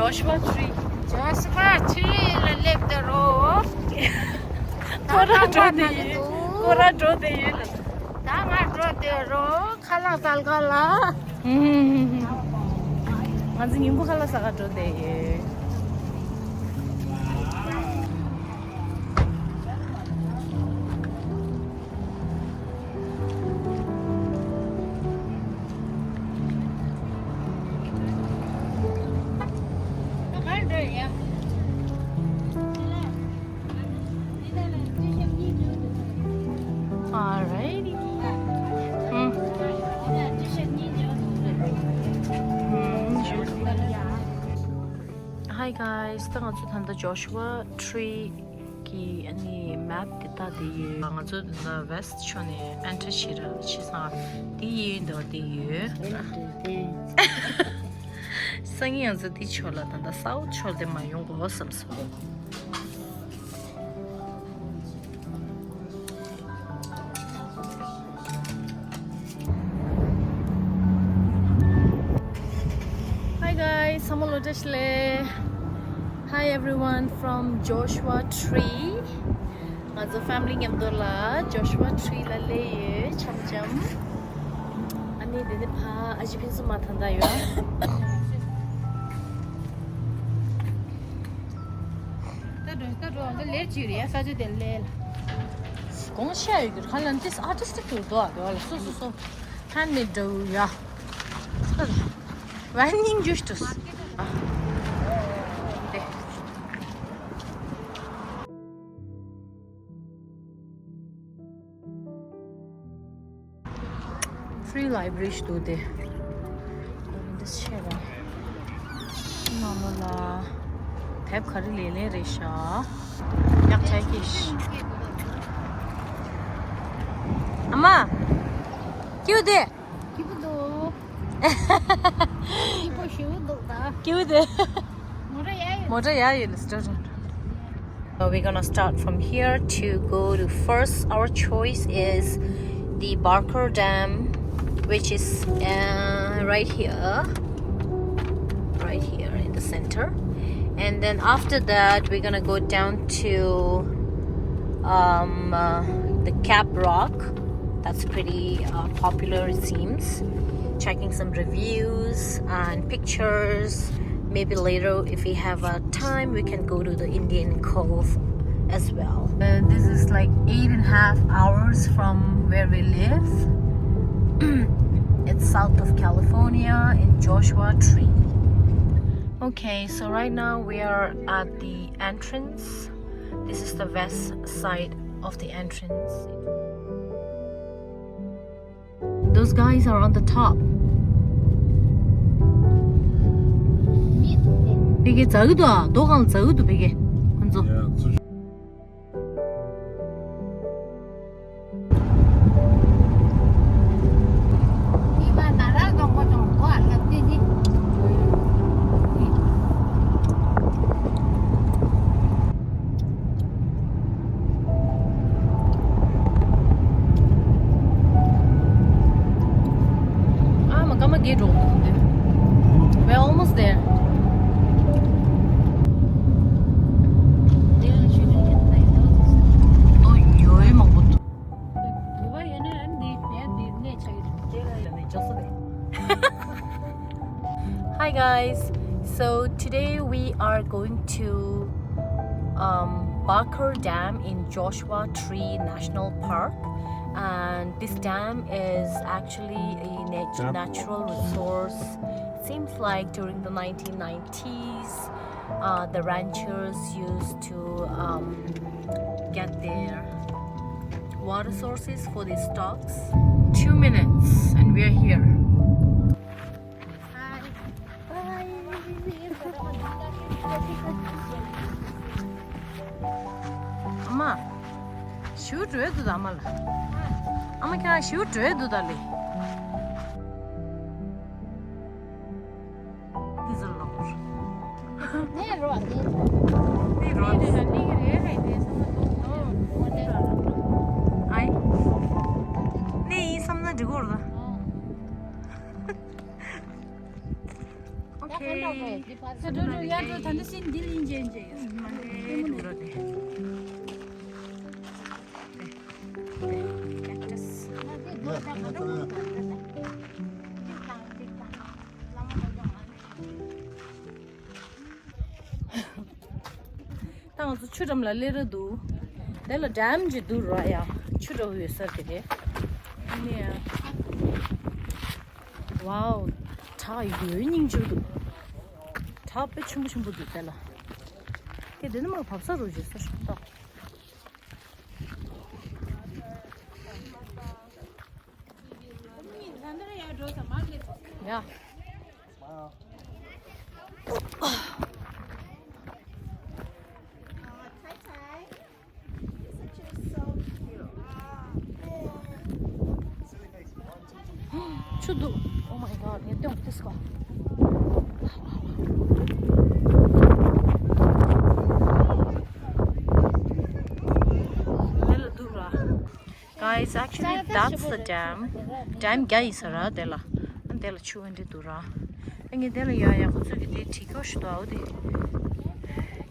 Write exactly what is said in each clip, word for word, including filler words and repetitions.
Joshua Tree. Joshua Tree ལ་སླེབས་དེ་རོ། ཁོ་ར་འགྲོ་དེ་ཡིན། ཁོ་ར་འགྲོ་དེ་ཡིན་ལ། ད་ང་འགྲོ་དེ་རོ། ཁ་ལག་ཟ་ག་ལ། ང་ཚོ་ཉིན་གུང་ཁ་ལག་ཟ་ག་འགྲོ་དེ་ཡིན། Alrighty. ཨུམ། ཨུམ། Hi guys, ད་ང་ཚོ་ད་ལྟ་Joshua Tree གི་ཨ་ནི་map དེ་ལྟ་དེ་ཡོད། ང་ཚོ་ད་ལྟ་west ཕྱོགས་ནས་enter བྱེད་ར་བྱེད་སང་དེ་ཡོད་འདུག་དེ་ཡོད། སང་ཉིན་ང་ཚོ་དེ་ཕྱོགས་ལ་ད་ལྟ་south ཕྱོགས་དེ་མ་ཡོང་གོ་བསམ་སོང་། Hi guys, སམ་བྷོ་ཊ་ལོ་བཀྲ་ཤིས་བདེ་ལེགས། Hi everyone from Joshua Tree. ང་ཚོ་family མཉམ་དུ་ལ་Joshua Tree ལ་སླེབས་ཡོད་འཆམ་འཆམ། ཨ་ནི་དེ་ནི་ཕ་ཨ་ཅེ་ཕུན་སུམ་མ་ད་ལྟ་ཡོད། ད་འགྲོ་ད་འགྲོ་འདི་ལེར་ཅིག་རེད་ས་ཆ་དེ་ལེ་ལ། དགོངས་བཞེས་ཡོད་རྒྱུ་ག་ལ་འདི་artistic ལ་འདུག་ཨ་འདུག་ཨ་ལ་སོ་སོ་སོ། Handmade འདྲ་བོ་ཡ། Vending juice དུ། དེ། Free library ཞིག་འདུག་སྟེ། འདི་ཆེ་ར། ནོ་ནོ་ལ། དེབ་ག་རེ་ལེན་ལེན་རེད་ཤག་ཡག་ཆ་གི་ཤི། ཨ་མ། ཀྱུ་དེ། སྐྱིད་པོ་འདུག་སྐྱིད་པོ་ཞེ་པོ་འདུག་ད། ཀྱུ་དེ། མོ་ཊ་ཡག་ཡོད། མོ་ཊ་ཡག་ཡོད་ལ་སི་ཊོ་རེ། So we're gonna start from here to go to first. Our choice is the Barker Dam, which is uh, right here, right here in the center. And then after that, we're gonna go down to um, uh, the Cap Rock. That's pretty uh, popular, it seems. Checking some reviews and pictures. Maybe later, if we have uh, time, we can go to the Indian Cove as well. Uh, this is like eight and a half hours from where we live. It's south of California in Joshua Tree. Okay, so right now we are at the entrance. This is the west side of the entrance. Those guys are on the top. ཕ་གི་འཛག་གི་འདུག་ཨ། རྡོ་སྒང་འཛག་གི་འདུག་ཕ་གི་ཁོ་ཚོ། ཨ་མ་ཀ་མ་གེ་འགྲོ། We're almost there. ཨོ་ཡོད་མང་པོ་འདུག Hi guys, so today we are going to um, Barker Dam in Joshua Tree National Park, and this dam is actually a nat- natural resource. It seems like during the nineteen nineties, uh, the ranchers used to um, get their water sources for their stocks. Two minutes and we are here. ཨ་མ། ཞུ་འགྲོ་འདུག་ད་ཨ་མ་ལ། ཨ་མ་ཁྱེད་རང་ཞུ་འགྲོ་འདུག་ད་ལེ། This is a lot. ནས་རོ་ནས། ནས་རོ་ནས། ནས་རེད་ཧའི་ནས་སོང་ནས། ཨའི། ནས་ཡིན་བསམ་ན་འགྲིག་གོ་ར། ཨོ། ད་འགྲོ་འགྲོ་ཡར་འགྲོ། ད་འདི་སྲིད་འདི་ལིན་ཅན་ཅན་ཡོད། མ་འདྲེ་འགྲོ་ར་དེ། ཀེག་ཊས། ད་ང་ཚོ་ཆུ་འགྲམ་ལ་སླེབས་ར་འདུག་དེ་ལ་ཌེམ་ཅིག་འདུག་ར། ཡ་ཆུ་འདྲ་བོ་ཡོད་ས་དེ་རེད། ཨ་ནི་ཡ། ཝའོ། བྲག་ཡོད་སྙིང་རྗེ་འདུག་བྲག་དཔེ་ཆེན་པོ་ཆེན་པོ་འདུག་དེ་ལ། དེ་དེ་ནི་མ་བབས་ས་རུ་བརྗོད་ས་ཞིག་ཏོ། ཡ། ཆུ་འདུག Oh my god, ངས་སྟོན་ཏིས་གོ། དེ་ལ་འདུག་ར། Guys, actually, that's the dam. ཌེམ་རྒྱ་ཡིན་ས་ར་དེ་ལ། ཨ་དེ་ལ་ཆུ་བ་འདི་འདུག་ར། ཨ་ངས་དེ་ལ་ཡ་ཡ་ཁོ་ཚོས་ཀྱི་དེ་བྲིས་ཀྱོག་ཞིག་འདུག་ཨའོ་དེ།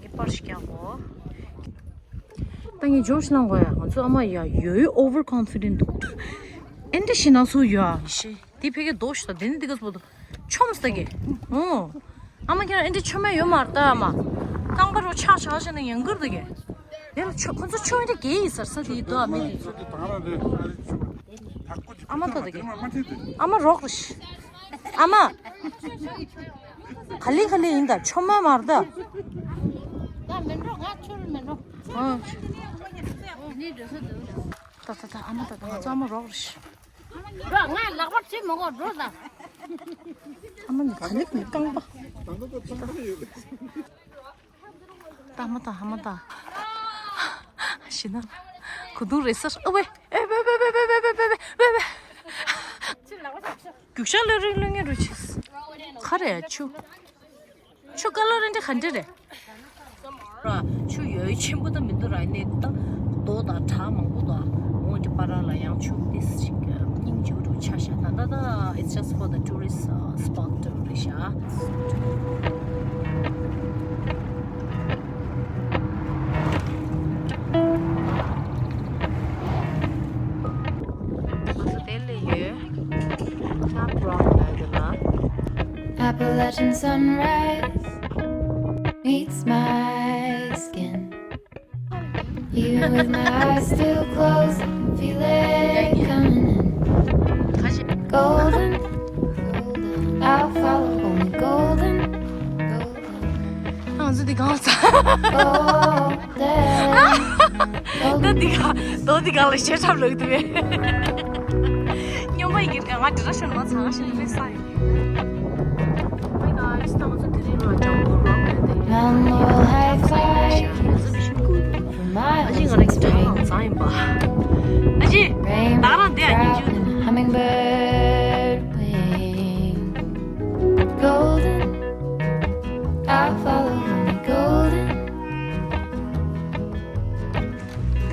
ངས་པར་ཞིག་རྒྱག་གོ། ད་ངས་ཇོ་ཤི་ལང་གོ་ཡ། ང་ཚོ་ཨ་མ་ཡ་ཡོད་ཨོ་ཝར་ཀོན་ཕི་ཌེན་ཊི་འདུག་ཨེ་འདྲ་ཞིག་ན་སུ་ཡོད་ཨ་ཤེ། དེ་ཕ་གི་རྡོ་ཞིག་དང་དེ་ནི་དེ་ག་སུ་བོ་དང་ཆོམ་སྟ་གི། ཨོ། ཨ་མ་ཁྱེད་རང་ཨེ་འདྲ་ཆོ་མེད་ཡོད་མ་རེད་ད་ཨ་མ། རྐང་པ་རུ་ཆག་ཆག་བྱས་ནས་ཡང་འགུལ་སྟ་གི། དེ་ལ་ཆོ་ཁོ་ཚོ་ཆོ་ཨེ་འདྲ་གས་ཡིན་ཟེར་ས་དེ་ཡིན་དོ་ཨ་མ་དེ་ཚོ། ཨ་མ་ད་དེ་གི། ཨ་མ་རོགས་རེད། ཨ་མ། ག་ལེ་ག་ལེ་ཡིན་ད་ཆོ་མ་མ་རེད་ད། ད་མི་འགྲོ། ང་ཆུར་མི་འགྲོ། ཨ། ནི་འགྲོ་ས་འདུག་ད་ད་ད་ཨ་མ་ད་ད་ང་ཚོ་ཨ་མ་རོགས་རེད། འགྲོ། ང་ལག་པ་བྱེད་མི་དགོས། འགྲོ་ད། ཨ་མ་ནི་ག་ལེ་ག་ལེ་རྐང་པ། ད་ལྟ་ད་ཚང་མ་ཡོད་རེད། ད་མ་ད་ཨ་མ་ད། ཤི་ན། གོ་དུང་རེད་ས། ཨ་ཝེ། ཨེ་ཝེ་ཝེ། རྒྱུག་ཤར་ལ་རིང་ལོ་ངེ་རུ་ཆིས། ག་རེ་ཆུ། ཆུ་ཀ་ལོ་རེ་འདྲ་ག་འདྲ་རེད། ར། ཆུ་ཡོད་ཆེན་པོ་ད་མི་འདུག་ར། ནས་ད་རྡོ་དང་བྲག་མང་པོ་དང་འོ་འདི་པ་ར་ལ་ཡང་ཆུ་ཏིས་ཞིག་སྙིང་རྗེ་པོ་འདྲ་ཆགས་ཤག་ད་ད་ད། It's just for the tourist, uh, spot རེད་ཤག་ང་ཚོ་དེ་ལ་ཡོད། Top Rock ལ་ཡོད་ལ། Appalachian sunrise meets my skin. Even with my eyes still closed, I can feel it coming in. Golden, I'll follow only golden, golden. ང་ཚོ་འདི་གང་ལ་ཚ། Golden, ད་འདི་ག་རྡོ་འདི་གང་ལ་ཤེས་ཁྲབ་ལོག་འདུག་པས། སྨྱོན་པ་ཡིན་གྱི་ང་འདི་འདྲ་ཤོར་ན་ཚང་ཞིག་ལ་ས་ཡིན། Hi guys, ད་ང་ཚོ་དེ་རིང་ལ་ལྗང་གུ་རོགས་ལས་དེ། One more high five from my ཨ་ཅེ་ང་རང་གི་གྲྭ་ནང་ཚང་ཡིན་པ། ཨ་ཅེ། ད་རང་དེ་ཨ་ཉིན་ཅུ། Hummingbird wing. Golden, I follow only golden.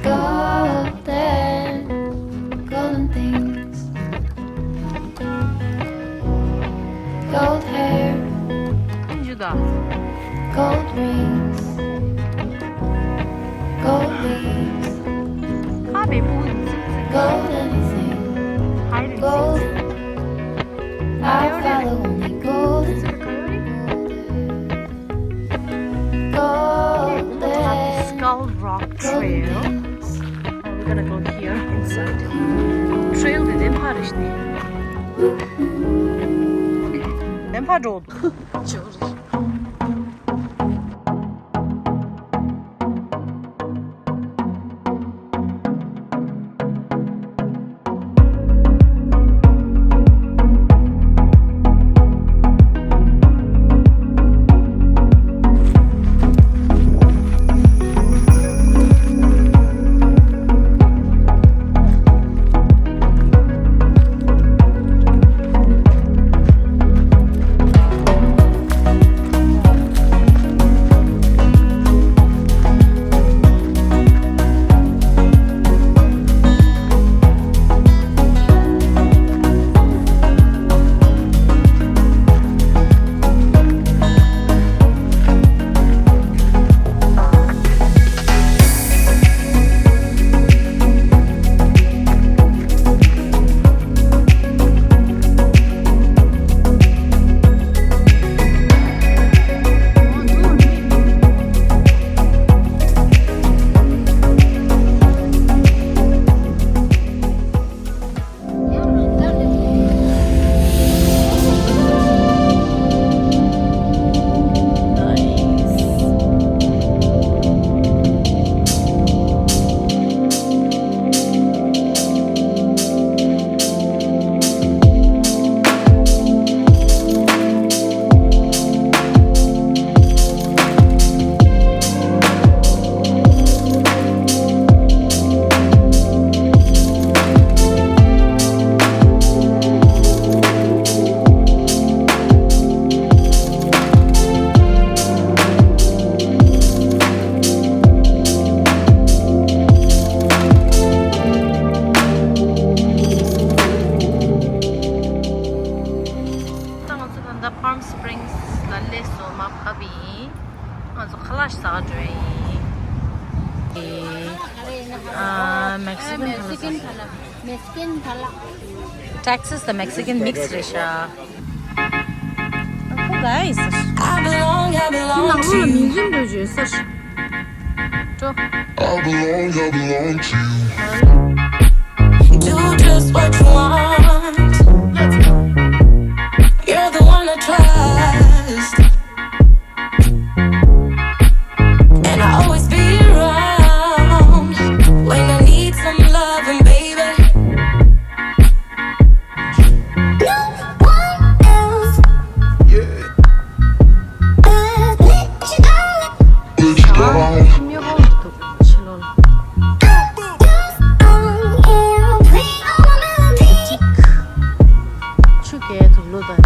Golden, golden things. Gold hair, ཡིན་ཞུ་ད། Gold rings, gold leaves, ཧ་བེ་པུ། Gold anything, ཧའི་རེད། Gold, I follow only golden. Golden, Skull Rock Trail. We're gonna go here inside. Trail དེ་ལྡེམ་ཕ་རེད་ཤག་ནི། ལྡེམ་ཕ་འགྲོ། Mexican ཁ་ལག Texas དང་Mexican mix རེད་ཤག Oh, guys. I belong, I belong ནང་ལོགས་ལ་མི་རིན་པོ་བརྗོད་ས་ཞིག་འགྲོ། I belong, I belong to you. Do just what you want. You're the one I trust. And I'll always be around when I need some loving, baby. No one else. Yeah. But let you go. Let you go. ཆུ་རྐྱལ་དུ་ལོ་དང་།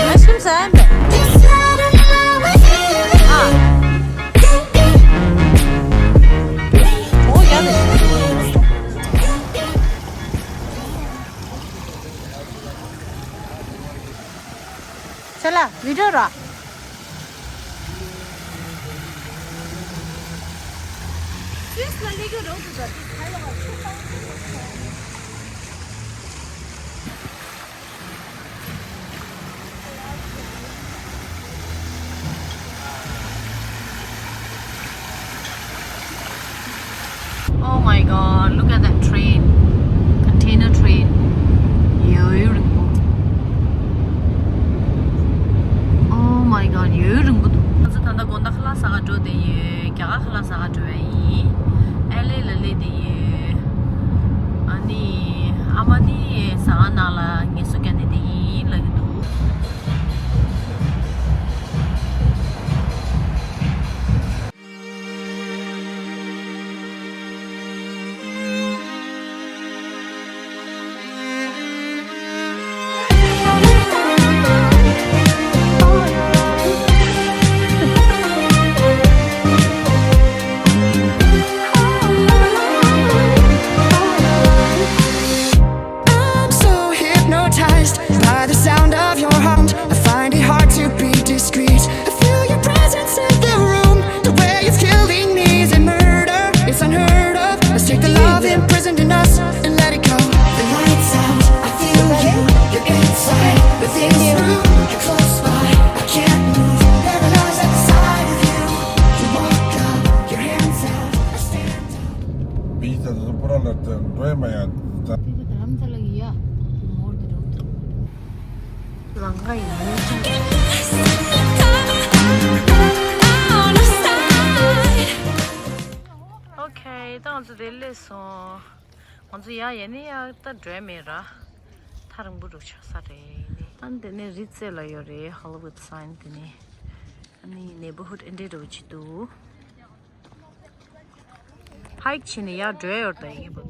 ང་ཤུམ་ཟ་ཡ་མེད། ཨ། ཨོ་ཡ་ལེ། ཚེ་ལ་བི་ཌིའོ་ར། སུད་སི་ལ་སླེབས་རྒྱུ་རོགས་འདུག་ད་དེ་ཁ་ལ་ཆུ་བཏང་ཆུ་བཏང་། Oh my God, look at that train. Container train. ཡོད་རིང་པོ། Oh my God, ཡོད་རིང་པོ་འདུག་ང་ཚོ་ད་ལྟ་དགོང་དག་ཁ་ལག་ཟ་ག་འགྲོ་བསྡད་ཡོད། རྒྱ་གར་ཁ་ལག་ཟ་ག་འགྲོ་ཡ་ཡིན། ཨེལ་ཨེ་ལ་སླེབས་བསྡད་ཡོད། ཨ་ནི་ཨ་མ་ནི་ཟ་ཁང་ནང་ལ་ངལ་གསོ་རྒྱག་ནས་བསྡད་ཡིན་ལབ་ཀྱི་འདུག I'm so hypnotized by the sound of your heart. I find it hard to be discreet. I feel your presence in the room. The way it's killing me is a murder. It's unheard of. Let's take the love imprisoned in us and let it go. The lights out. I feel you. You're inside. Within this room. You're close by. I can't move. Paralyzed at the sight of you. You walk out. Your hands out. I stand up. བི་ས་དེ་ཚོ་པུ་ར་ལ་འགྲོ་ཡ་མ་ཡ། དེ་ཚོ་རྡ་རམ་ས་ལ་གི་ཡ། མོར་དེ་འགྲོ། ལང་ཀ་ཡིན། ཨོ་ཁེ། ད་ང་ཚོ་དེ་སླེབས་སོང་། ང་ཚོ་ཡ་ཡ་ནི་ཡ་ད་འགྲོ་ཡ་མེད་ར། ཐག་རིང་པོ་འགྲོ་ཆགས་ས་རེད་ནི། ཨ་ནི་དེ་ནས་རི་རྩེ་ལ་ཡོད་རེད། Hollywood sign དེ་ནས། ཨ་ནི་neighborhood འདྲ་འདྲ་བོ་ཅིག་འདུག་ཧའིག་བྱས་ནས་ཡར་འགྲོ་ཡ་ཡོད་རེད་ད། ཡིན་པ་